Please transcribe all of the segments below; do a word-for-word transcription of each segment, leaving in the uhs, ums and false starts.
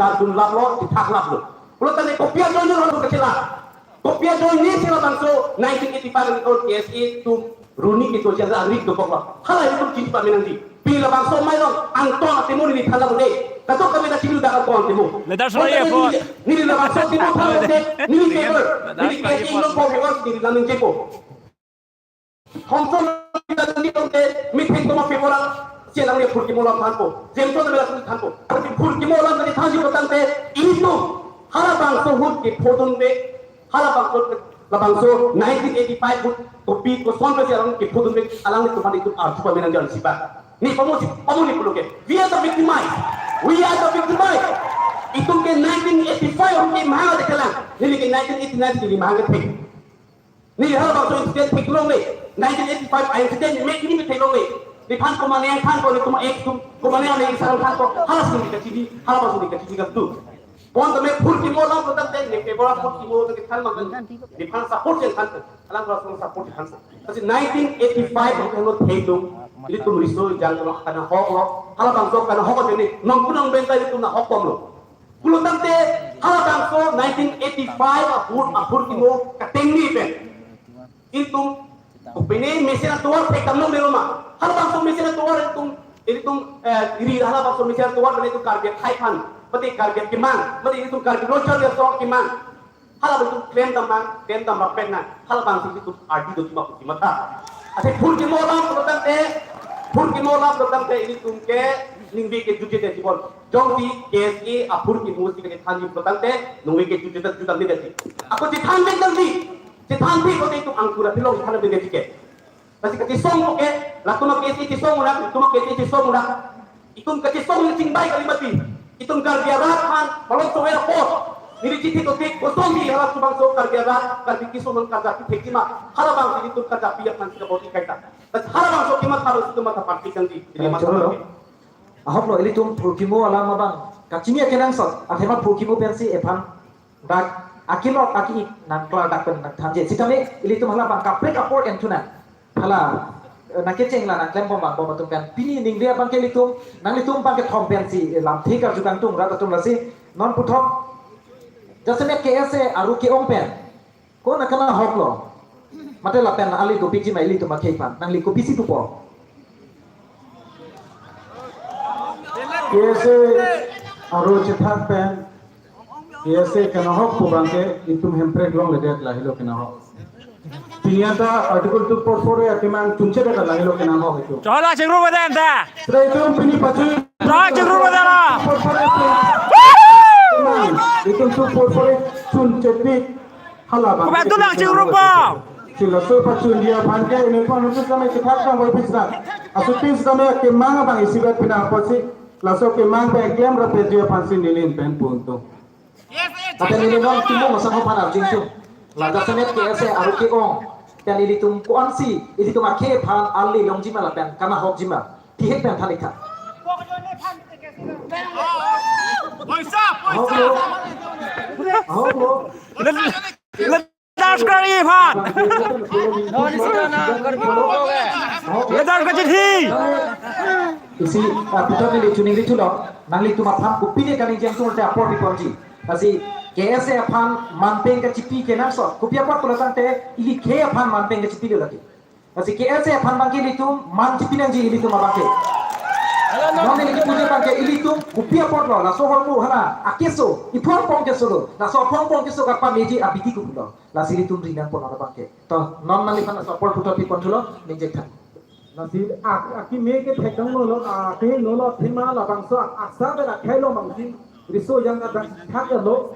Kardom laplo, kethak laplo. Pulo tangte kopi ajoine lo kachela. Kopi ajoine si labangso nineteen eighty-five an K S A atum runi kedo jang ari dokoklo. Hala itum chini pamenangji. Pini labangso mai long, Angtong Timung neli than lade. Katok kami ta chini dak Angtong Timung. Leaders lagi ya, Paul. Neli labangso Timung than lade, neli favor. Neli K S A long for favor, neli laming jepo. Thomson neli than lade, mitheng toma favor, si alang neli Phurkimo alam thanpo. Jameson neli thanpo. Phurkimo alam neli thanji kotangte, itum halabangso ahut kephodunve, halabangso, labangso nineteen eighty-five ahut kopi koson pensi alang kephodunve, alanglitum aphan itum arju pamenang jan siba. Neli pamu si, pamu neli pulo ke. We are the victimized. We are the victimized. Itum ke nineteen eighty-five ahut kemahang adekelang. Neli ke nineteen eighty-nine neli mahang kethek. Neli halabangso incident theklongle. Nineteen eighty-five a-incident mek neli theklongle. Nephan komatne thanpo, neli komat ek atum, komatne neli sarang thanpo. Halabangso neli kachini, halabangso neli kachini katu. Pon tame Phurkimo alam kotangte, neli ke bora Phurkimo tangte than mang kan. Nephan support jen thanpo. Alang bora support thanpo. Lasi nineteen eighty-five ahut heno theklong. Ilitum riso jang lo, kanahoklo. Halabangso kanahok ajoine, nongpu nongbeng ta ilitum nahok bomlo. Pulo tangte halabangso nineteen eighty-five ahut, a-Phurkimo katengni pen, itum pine mesen atovar thekdam longledetlo ma? Halabangso mesen atovar itum, itum, eh, ri halabangso mesen atovar pen itum Karbi akhei aphan, mate Karbi akemang, mate itum Karbi Lo Charli Asong akemang. Halabangso itum klemdam nang, klemdam rapet nang. Halabangso itum ardi do tuma kuti mata. Ase Phurkimo alam pulo tangte, Phurkimo alam pulo tangte ilitum ke ningve kejutjedet jibon. Jongsi K S A a-Phurkimo si kachethanji pulo tangte, ningve kejutjedet jutang di dati. Ako chethan dek dang di, chethan di kote itum angkura pilong chethan dek dati ke. Lasi kachesong ke, latum ke si chesong unak, latum ke si chesong unak. Itum kachesong ni chingbai kali mati. Itum Karbi arat aphan, malom sohera pot. Neli chithi kotik, kosong di halabangso Karbi arat, Karbi kisong nang karjapi thekji ma. Halabangso itum karjapi aphan si kabor-i kaita. Lasi halabangso kematha lo itum matha parti kangdi. Jadi, eh, matha choro lo. Parti. Ahok lo, ilitum Phurkimo alam abang kachini akenangsot, athema Phurkimo pensi ephan dak akilok aki-ik nangklardak pen nangthanji. Sitame ilitum halabang kaprek apor enthuna. Hala, eh, nangkecheng la nangklembom abang bom atum pen. Pini ningve abang ke ilitum, nanglitum abang kethom pensi, eh, lamthe karju kangtung rat atum lasi. Non puthot jasemet K S A aru ke-ong pen. Ko na kanahok lo. Mate lapen ali dopikji ma ilitum akhei aphan. Nangli kopisi pupo. K S A aru chethak pen, K S A kanahok pu abang ke itum hemprek longledet, lahelo kanahok. Pini anta Article two four four A akemang chunchedet, lahelo kanahok itum. Chola chingrum beden ta. Sira itum pini pachu. Chola chingrum beden ta. Four four A. Itum two four four A chunchepik. Halabang. Kopi atum nangchingrum po? Si laso pachunji aphan ke, ini pon itu kami cepat kang boy pisna. Asu pis kami kemang abang isibat pina apotsi. Laso kemang pen klemrapetji aphansi neli pen pu tung. Ate neli non Timung asong aphan arjing tung. La jasemet K S A aru ke-ong. Pen ilitum ko-ansi, ilitum akhei aphan ali longji ma lapen kanahokji ma. Tihek pen than-ik tha. Ahok lo. Ahok lo. Leaders kari aphan. Leaders kachithi. Isi, ah, puthot neli chuning ri thulo, nanglitum aphan kopine kaningje tung te apor piponji. Lasi K S A aphan manpeng kachipi kenangsot. Kopi apot pulo tangte ili khei aphan manpeng kachipilo lagi. Lasi K S A aphan abang ke ilitum man chipi nangji ilitum abang ke. Non neli kipuji abang ke ilitum kopi apot lo, laso ahormu hala akeso, iphu-angpong keso lo. Laso aphu-angpong keso kapameji abidi kopulo. Lasi ilitum ri nangpo non abang ke. To, non nangliphan laso apor puthot pipon thulo, ningje tha. Lasi ak-, akeme ke thekdang lo, lo, akeme lo, lo, thema labangso, aksa ber akhei lo mangji. Riso yang kadang thak lo,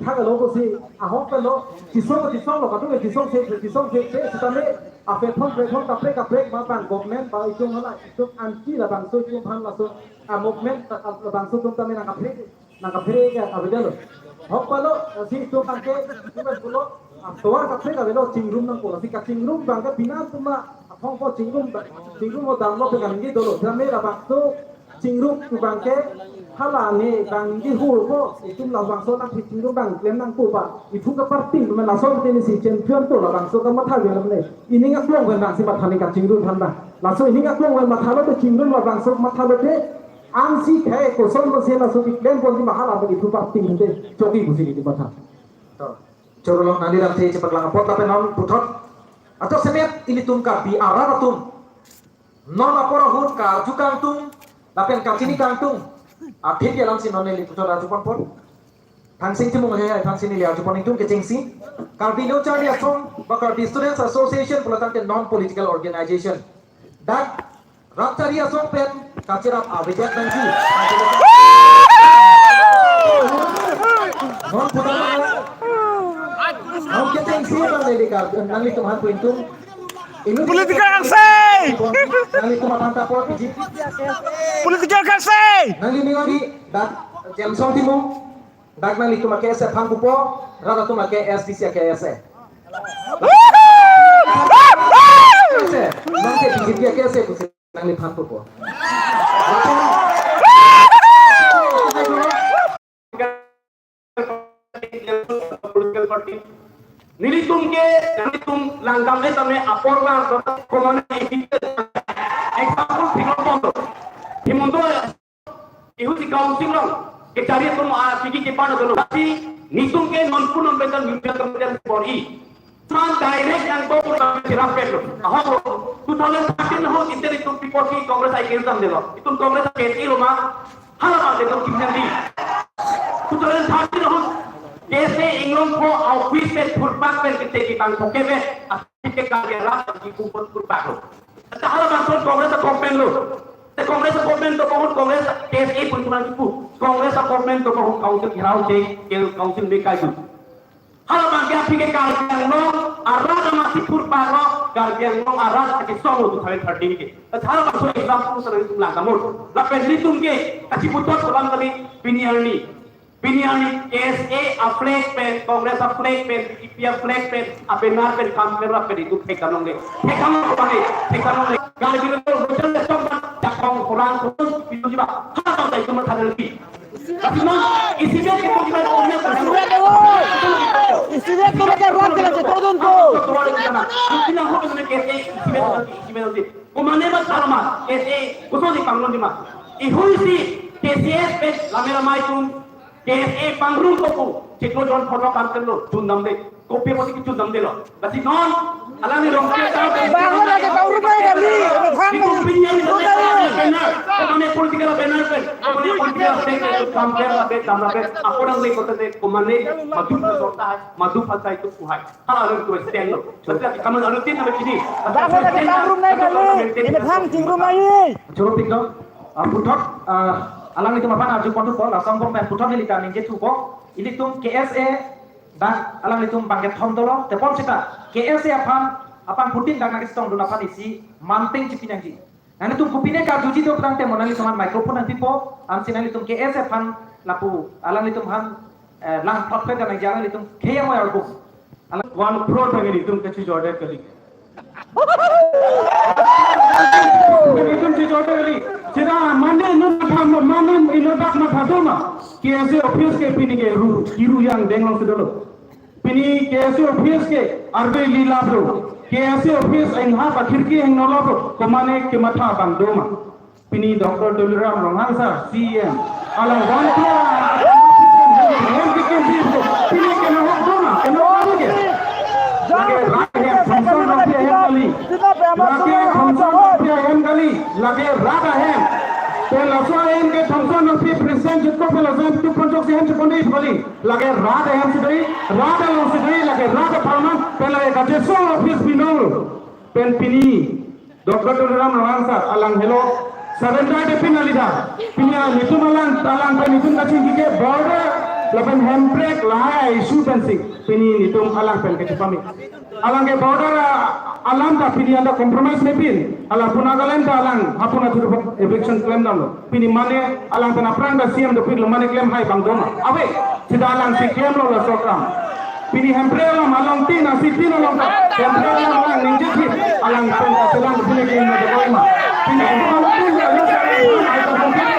thak lo ko si, ahok lo, chisong, chisong lo, kadung chisong se, chisong se, se, sitame, apethom, pethom, kaprek, kaprek, ma bang government, ba itum hala, itum anti labangso, itum aphan laso, a movement, a, a, labangso itum tame nangkaprek, nangkaprek, a, abidalo. Ahok lo, si itum anke, itum pulo, atovar kaprek avelo, chingrum nangpo, si kachingrum abang ke bina tuma, athong po chingrum, chingrum lo damlo pe kaningje dolo, sitame labangso, chingrum abang ke, hala ne bang di hur ko, itum labangso nangpi chingrum abang klem nangpo ba, iphu kaparti, men laso tini si champion to labangso kamatha alam ne. Ining aklong pen abang si matha ne kachingrum aphan abang. Laso ining aklong pen mathalo te chingrum labangso mathalo te, Ansi khei koson koson aso keklem ponji ma hala abang ithupar ting te choki pusi nelitum patha. To, choro long nangli lamthe chepaklang apot lapen non puthot. Ato semet ilitum Karbi arat atum non apor ahut karju kangtung lapen kachini kangtung. Atheke alamsi non neli puthot arju ponpon. Thangsing Timung he, thangsing neli arju pon ingtung kechengsi. Karbi Lo Charli Asong ba Karbi Students Association pulo tangte non political organization. Dak rat chari asong pen kachirap avedet nangji. Non puthot non kechengsi bang neli kar nanglitum aphan pu ingtung. Political kangsai! Nanglitum aphan ta apor piji. Political kangsai! Nangli ning adi dak Jameson Timung. Dak nanglitum a-K S A aphan pupo, rat atum a-K S D C a-K S A. Nang ke B J P a-K S A pusi nangliphan pupo. Political party. Nelitum ke, nelitum langdam le tame apor lang, komane example, Bhimon Bhimon Ihusi council along kechari atum a-P K K party atum. Tapi nelitum ke non pun non beton mutual committee bor-i. Man direct nangkok pun kami sirap pet lo. Ahok lo. Two thousand thirteen ahut iter itum People's Congress a-K S A dam delo. Itum Congress a-K S A lo ma. Hala ma itum kimjang di. Two thousand thirteen ahut K S A inglong ko office pen thurpak pen kete kitang koke be. Asike kage rak di kumpul thurpak lo. Ata hala bangso Congress a-government lo. Te Congress a-government do bahut Congress K S A pun pun kipu. Congress a-government do bahut council gherao che, ke council me kai ju. Hala bang ke aphi ke Karbi Anglong arat amatsi thurpak lo, Karbi Anglong arat ake song lo two thousand thirteen ke. Ata hala bangso example sa nangtum lang kamu. Lapen nelitum ke kachiputhot selam kali pini arni. Pini arni K S A a-flag pen, Congress a-flag pen, B J P a-flag pen, a-banner pen, kam pen rap pen itum thekdam longle. Thekdam longle, thekdam longle. Karbi lo hotel restaurant, jakong, kolang, kolang, pintu jiba. Hala bang itum mathadar pi. Tapi non, isi dia kita kita punya. Isi dia kita kita ruang kita cetodun tu. Kita ho dengan K S A, isi dia, isi dia. Komane ba salama, K S A, koson di panggung di ma. Ihusi, K C S pen, lame lama itum, K S A pangrum kopu, chiklo jon photo kam kenlo, chundam de, kopi kopi chundam de lo. Basi non, alangli rong ke ta, Bahwa lagi pangrum aja kali, ini panggung. Itu opinion itu banner, kami political banner kan, kami political statement itu compare lah, dam lah, apa orang lagi kota de, komane, madu itu kota, madu pantai itu kuhai. Hala itu stand lo. Basi kami harus tin kami sini. Bahwa lagi pangrum aja kali, ini panggung aja. Choro pik dong. Ah, puthot, ah, alanglitum aphan arju ponpo, lason bom pen puthot neli kaningje thupo. Ilitum K S A dak alanglitum bangkethom dolo, tepon seta K S A aphan, aphan putin dak nangkachetongdun aphan isi manting chipi nangji. Nanglitum kopine karjuji do putangte mo nanglitum aphan microphone nangpipo, ansi nanglitum K S A aphan lapu alanglitum aphan, eh, lang plot pe dan nangji alanglitum khei amo argum. One crore pengen itum kachijorde kali. Pengen itum chijorde kali. Sira mane inut mathadun, mane inut dak mathadun ma. K S A office ke pini ke ru, kiru yang denglong si dolo. Pini K S A office ke arve lila bro. K S A office enha pa khirki heng nolo bro. Komane kematha bang do ma. Pini Doctor Tuliram Ronghang sir, C E M. Alang one crore, pini kena hok dona, kena hok dona. Lake rat ahem, Khongson Rongpi ahem kali. Lake Khongson Rongpi ahem kali, lake rat ahem. Pen laso ahem ke Khongson Rongpi president jutko pen laso ahem tu ponchok si ahem si ponde kali. Lake rat ahem si dei, rat along si dei, lake rat apharman, pen lake kacheso office pinong lo. Pen pini Doctor Tuliram Ronghang sir, alang helo surrender de pin alida. Pini nelitum alang, alang pen nelitum kachingki ke border lapen hemprek lahai issue pensi pini nelitum alang pen kachepame. Alang ke border, ah, alam ta pini anta compromise nepin. Alang pun Nagaland ta alang hapun atu eviction klem damlo. Pini mane alang pen aphrang ta C M dopik lo, mane klemhai bang do ma. Ave, seta alang si klemlo laso akam. Pini hemprek alam along tin, asi tin along ta. Hemprek alam alang ningje thip, alang pen kachelang pini ke ningje koi ma. Pini hemprek alam tin, alang hemprek.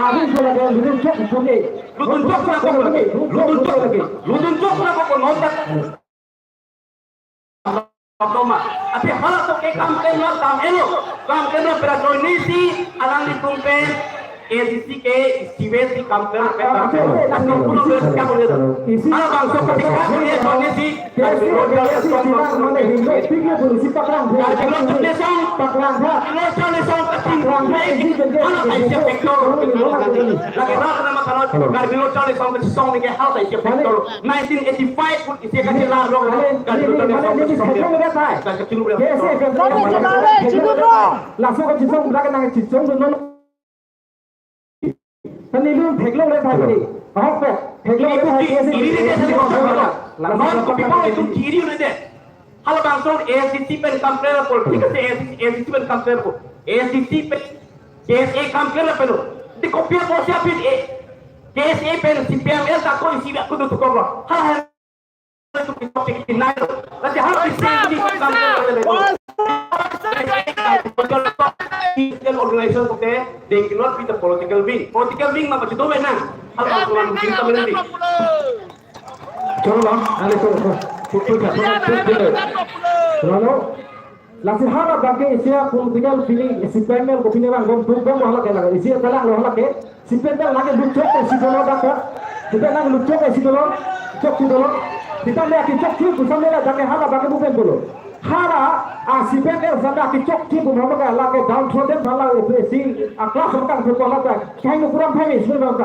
Avi ko lake ludun chok ko ke. Ludun chok na ko lake. Ludun chok lake. Ludun chok na ko ko non tak. Problema. Ati hala to ke kam ke na kam elo. Kam ke na pera join ni si alanglitum pen A D C ke sibe si kam ke na pe kam ke. Ati puno ke kam ke. Hala bangso ke kam ke join ni si. Karbi Lo Charli Asong, Karbi Lo Charli Asong kaching, hala ta isi factor. Lake rat nama kalau Karbi Lo Charli Asong kachesong ni ke hala ta isi factor. Nineteen eighty-five pun isi kachela lo Karbi Lo Charli Asong kachesong. Kaching lo. Laso kachesong, lake nangchesong do non. Tani lun theklongle tha di. Ahok pe. Theklongle tha di. Iri, iri, iri, iri. Non kopi pa itum kiri udah deh. Hala bangso A S D C pen kam kre po. Thik ase, A S D C, A S D C pen kam kre po. A S D C pen K S A kam kre po. Di kopi apotsi aphi, eh, K S A pen C P I M L ta ko isi aku tu tukor lo. Hala hala organization of the, they cannot be the political wing. Political wing ma pachito wena. Hal ma tuan kita mengerti. Chalo, ale to, to, to, to, to, to, to. Chalo. Lasi hala abang ke isi a political feeling, isi panel ko pini bang bom tum bom hala ke la, isi a talang lo hala ke, si pen bang lake luchok ke si dolo dak ke, si pen lake luchok ke si dolo, chok si dolo, si pen lake chok si pusam le dak ke hala abang ke bupen dolo. Hala, a si pen el sana ke chok si pusam ke lake downtrodden hala isi a class abang ke hala ke, kain ukuram phai isi abang ke.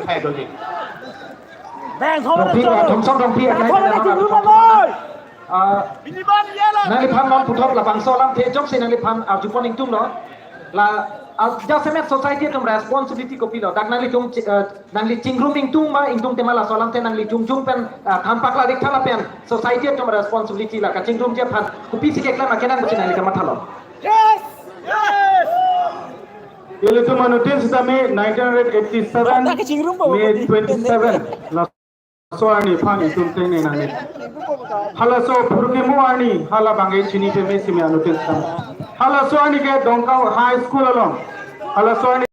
khai doji. Bang, thong Rongpi, thong. Thongsong Rongpi, Bang, akhai thong pen thong abang thong abang. Ah, Bini ban ye la. Nangliphan non puthot labangso alamthe ajoksi nangliphan arjupon ingtunglo. La, ah, jasemet society atum responsibility kopilo. Dak nanglitum, eh, nangli chingrum ingtung ma, ingtungte ma laso alamthe nangli jongjung pen, ah, than pakla dik tha lapen society atum responsibility la kachingrumji aphan kopisi keklem akenang pusi nangli kamathalo. Yes! Yes! Ilitum anuttin sitame nineteen eighty-seven Dak kachingrumpo May twenty-seven. Laso arni aphan itum tengne nangne. Halaso Phurkimo arni hala bangke chini peme simi anuttin sitame. Halaso arni ke Dongka High School along. Halaso arni.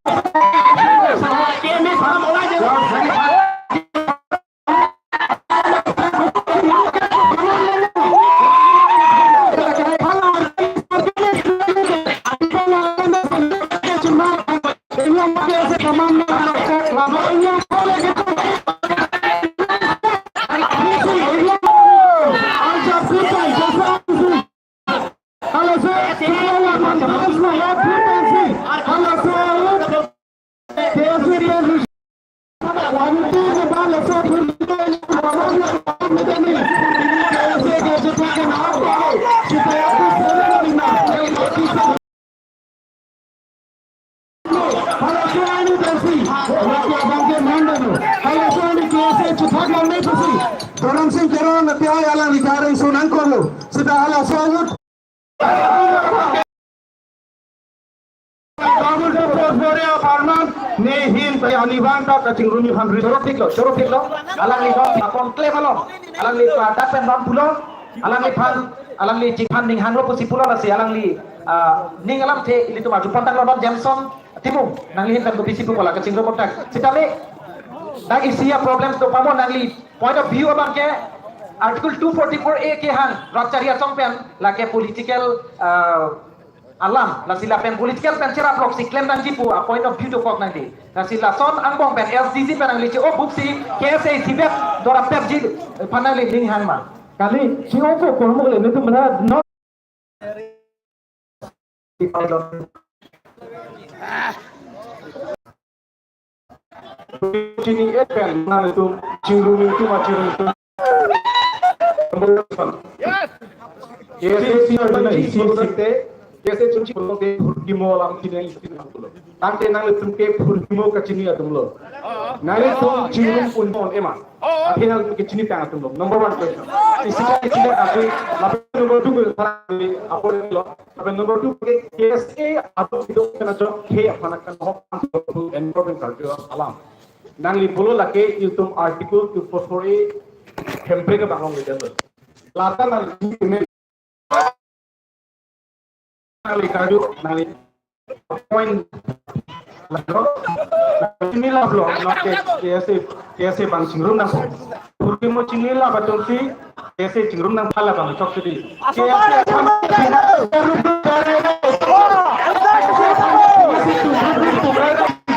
Doron Sing Teron api ai alangli kareng sunang kolo. Sita halaso ahut. Double two four four ya apartment ne hin pe ani bang ta kachingrumi phan ri. Choro phiklo, choro phiklo. Alangli bang akon klem along. Alangli pada pen bang pulo. Alangliphan, alangli chingphan ning hanglo pusi pulo lasi alangli, ah, ning alamthe ilitum arjupon tanglo. Non Jameson Timung, nangli hin pen kopisi pupo la kachingrum bonta. Sitame, dak isi a-problem do pamo nangli point of view abangke Article two forty-four A kehang rat chari asong pen lake political, ah, alam, lasi lapen political pen cherap loksi klemdamji pu a-point of view dokok nangli. Lasi lason angbong pen S D G pen nangli che-o buksi K S A C bet dorap petji, eh, phan nangli ning hang ma. Kali, si oko kormo le netum mana not. Chini-et pen nangtum chingrum nangtum achingrum nangtum. Yes. Yes, yes, yes, yes, yes, yes. Yes, yes, yes, yes. Tangte nanglitum ke phurkimo kachini atumlo. Nanglitum chingrum un-e ma. Aphi nangtum ke chinitang atumlo. Number one question. Isi ka isi ka ati, lapen number two question apor lo. Lapen number two ke K S A atum itu kena jok ke aphan akan hok enforcement karju alam. Nangli pulo lake itum article two four four A Hemprek abang along le jalo. Lata nangli kaju, nangli point. Lalo, nangli lap lo, no ke, K S A, K S A abang chingrum nang. Purki mo chini lap atum si, K S A chingrum nang pala abang chok sidi. K S A,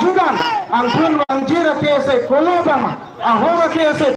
judan, angkun wangjir K S A, kolo abang, ahok K S A.